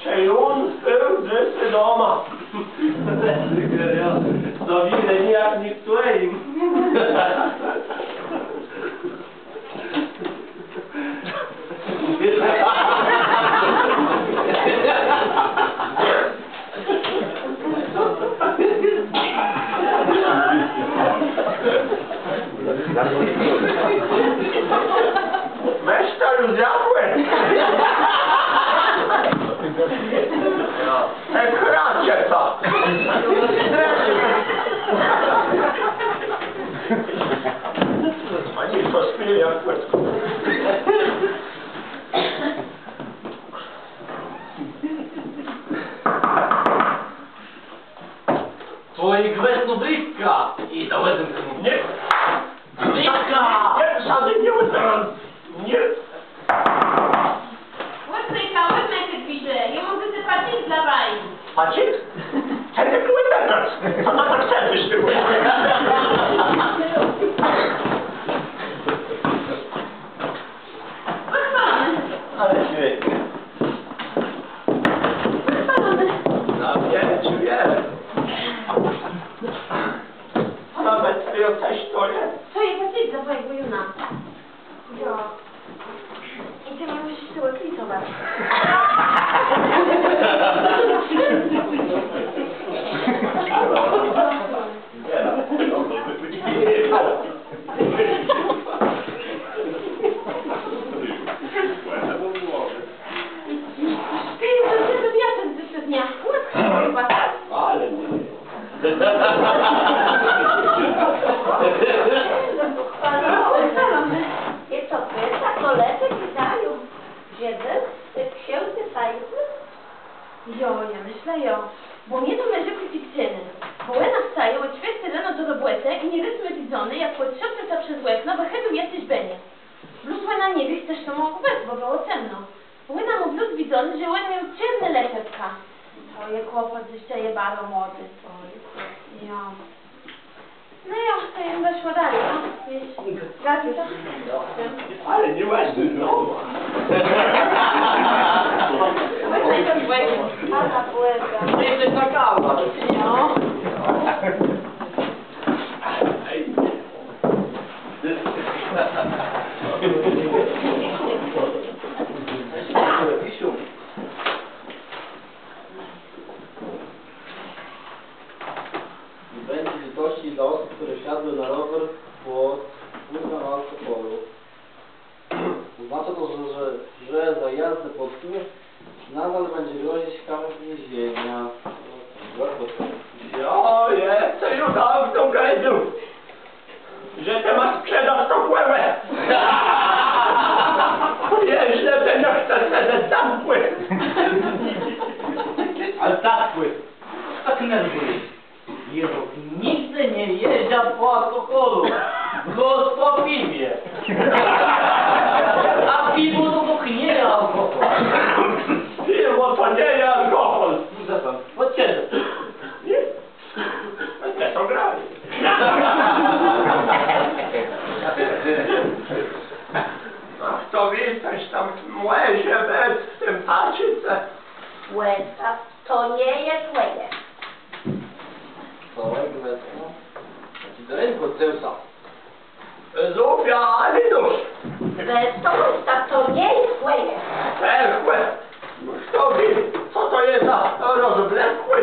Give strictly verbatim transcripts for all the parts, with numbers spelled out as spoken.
Czë òn béł dzysô doma? To widzã, nijak nie stoi. Wez to ju zjadłë. Te kracze to. Ani to spije jak płetko. To je gwësno bliska. I dałbëm temu. Nié. Bliska! Nié, żóden nie ùdrã. Nié. Òdkrzëjta, òdkrzëjta te dwiérze. Jô móm tu pacjenta dlô waji. Pacjenta? Ten je tu ùdrã. To na tak serwis nie. Pòchwôlony. Ale piãknie. Pòchwôlony. No, wiele, czë wiele. Nawet to téż to je. To je pòtyczka twòjégò Jóna. Jo. I të mie mùszisz tu òkwicowac. Ty, to ty to wiatr ze dnia. Ale nie. Panie Salomie, je to piersza kòlekcjô, widają, że béł ksążce Sajówny? Jo, jô mëszlã, jo. Bò mie to leżi przë Fikcynie. Bò òna wstôwô ò czwiôrti reno do robòtë i nie rôz mie widzóné, jak pòd swiãtã przez òkno wëchôdôł jaczis bëniak. Blós òna nie wié, chto to mógł bëc, bò bëło cemno. Òna mô blós widzóné, że òn miôł czôrné lëpiątka. To je kłopòt, że jesz je baro młodi. Jo. No jo, to jem weszła dali, no. Wiesz, zgadza się? Ale nie łaź do domu. Weszła do swojego pana Błęda. Jesteś na kawa. No. Nie będzie litości dla osób, które wsiadły na rower pod wpływem alkoholu. Oznacza to, że, że, że za jazdy pod wpływem nadal będzie grozić kara więzienia. Jo, jô to ju dôwno gôdôł, że të môsz sprzedac to kòle. Jeżlë të nie chcesz sedzac w zómkù. Ale tak, tak nerwuje. Jô nigdë nie jeżdżã pò alkòhòlu, blós pò piwie. A piwò to doch nie je alkòhòl. Piwò to nie je alkòhòl. Mùszã tam, òd czedë? Nié? Të to grôj. Ach, to wiész, tam mòże bëc w tim paczce. Łezka, to nie je twòje. Co, Łezka? Jô cë do rãkù wzął. Zofia, ale no. Wez to, Łezka, to nie je twòje. Ech, łe. Chto wié, co to je za rozblekłi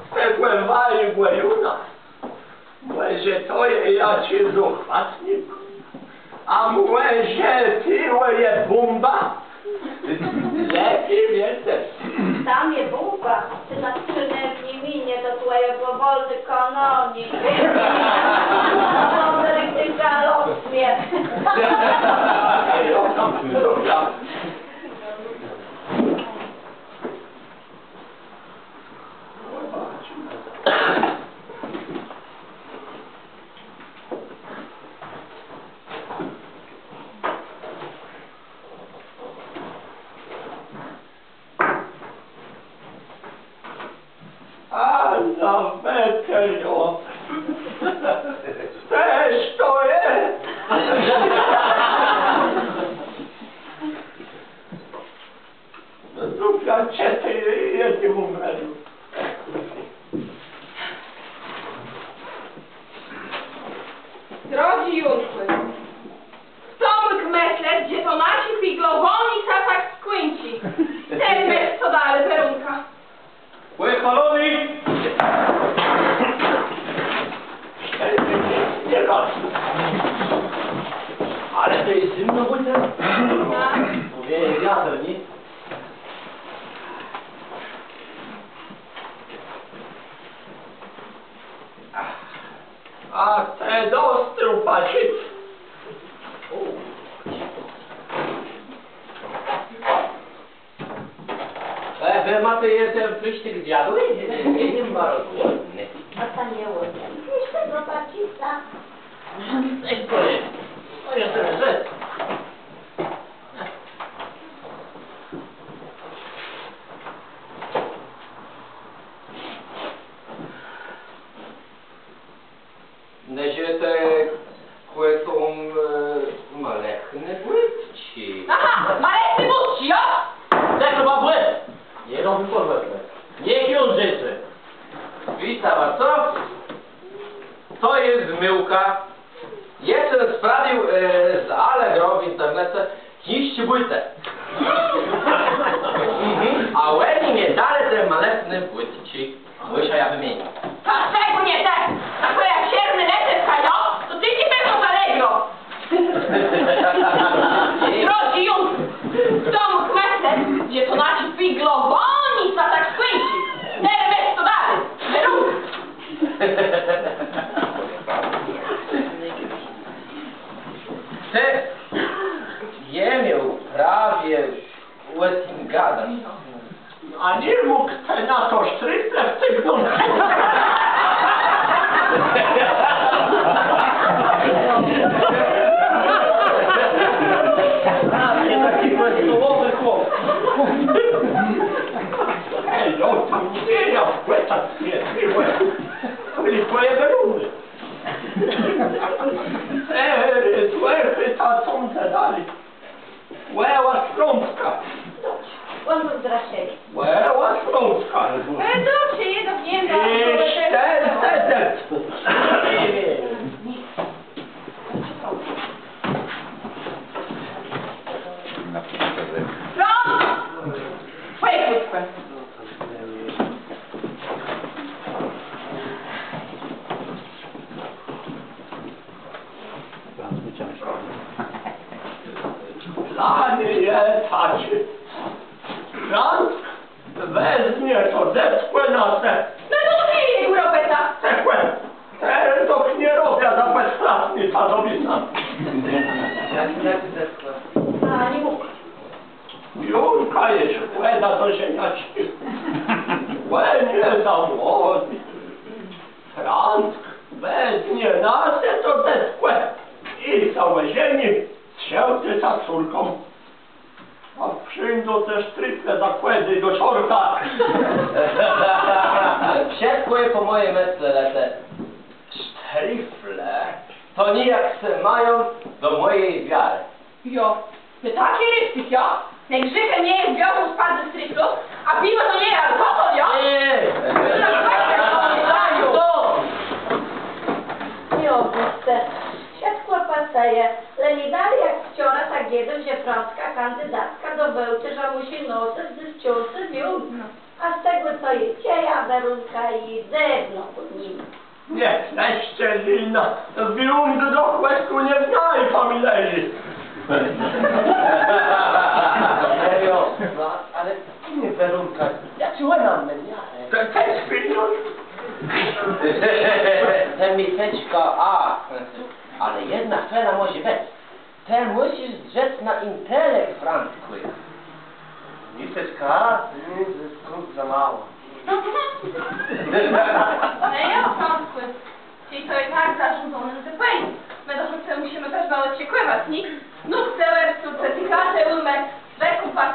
z tegò wajégò Jóna. Mòże to je jaczis zôchwatnik? A mòże piwò je bómba? Lepi wiedzec. Tam je bómba, të na przënômni minie do twòjégò Boldë kanóni. Dobri të galop smie. Ej, jo, tam, dobra. A nawet jo. Téż to je. Zdrów, czëscë, jô nie móm rôd. Drodżi Jónkù, chto mógł mëslec, że to naszé figlowanié sã tak skùńczi? Terô wiész, co dali, Werónka. Pòchwôlony! Ale to je zymno bùten. Mówię, wiater, nié? A të dostôł, patrzë. E, wë môta jesz ten frisztëk zjadłi? Jô jem baro głodny. A to nie ładne. Jeszcze zobaczysz, tak? Ej, to jest. To jest rezet. Nëże të kò są, e, malëchné bùtczi. Aha, malëchné bùtczi, jo? Tak to ma bùtczi. Nie robi pòrwëtne. Niech ją rzecze. Wita wa, co? To je zmyłka. Jô to sprawił, e, z Allegro w internece. Chińsczé bùtë. Mhm. A òni mie dalë te malëchné bùtczi. Mùszã jã wëmienic. To czegò nié të? Takô jak czôrnô lëtewka, jo? To të nie bëła z Allegro. Drodżi Jónkù, chto mógł mëslec, że to naszé figlowanié sã tak skùńczi? Terô wiész, co dali. Werónka. Të, jô miôł prawie ò tim gadac. A nie mógł të na to sztrifle wcygnąc? Taki bezgłowy chłop. Ej, no, tam nie, ja w płetach nie, nie, byli twoje weruny. E, słëchôj, ta, co më dali. Òła Sląska. Dobrze, òła Sląska. Òła Sląska. E, dobrze, jedno wiem, i sztërdzescë. Sląsk! Pòjkùtkò. Plan je taczi. Franc wezmie to dzeckò na se. No to co je jegò robòta? Cëchò. Terô to nie robiã za bezpłatnie, ta robòta. Jaczé dzeckò? A, nie mów. Jurka je szkòda do żeniaczczi. Òn je za młodi. Franc wezmie na se to dzeckò i sã òżeni z Szôłtësa córką. A przińdą te sztrifle zakłôdac do szorta. Wszëtkò je pò mòji mëslë, le te sztrifle to nijak sã mają do mòji wiarë. Jo, të taczi rësztik, jo? Të grzéchã nie jes biôłkù z pôrã sztriflów, a piwò to nie je alkòhòl, jo? Nié, nié, nié. Stop! Jo, wëzdrzë, wszëtkò pasëje, le nie dali jak wczora tak jeden, że franckô kandidatka do wôłtôrza mùszi nosëc dzéwczãcy wiąd. No. A z tegò, co jô czëjã, Werónka je dôwno pòd nim. Nié, jeszcze Lina, wiąd do chwëstu nie znaje, familie. Serio? No, ale nié, Werónka, jaczé òna mô miarë? Te, te chwilë. Te miseczka, a, ale jedna chwila mòże bëc. Të mùszisz zdrzec na intelekt, Francku. Miseczka? Nié, to je skądka za môłô. No jo, Francku. Czej to je tak zarządzoné, no to fejn. Më doch sã mùszimë téż naùczëc szëkòwac, nié? No, chcemë tu certifikatë, ùmë, wëkùpac.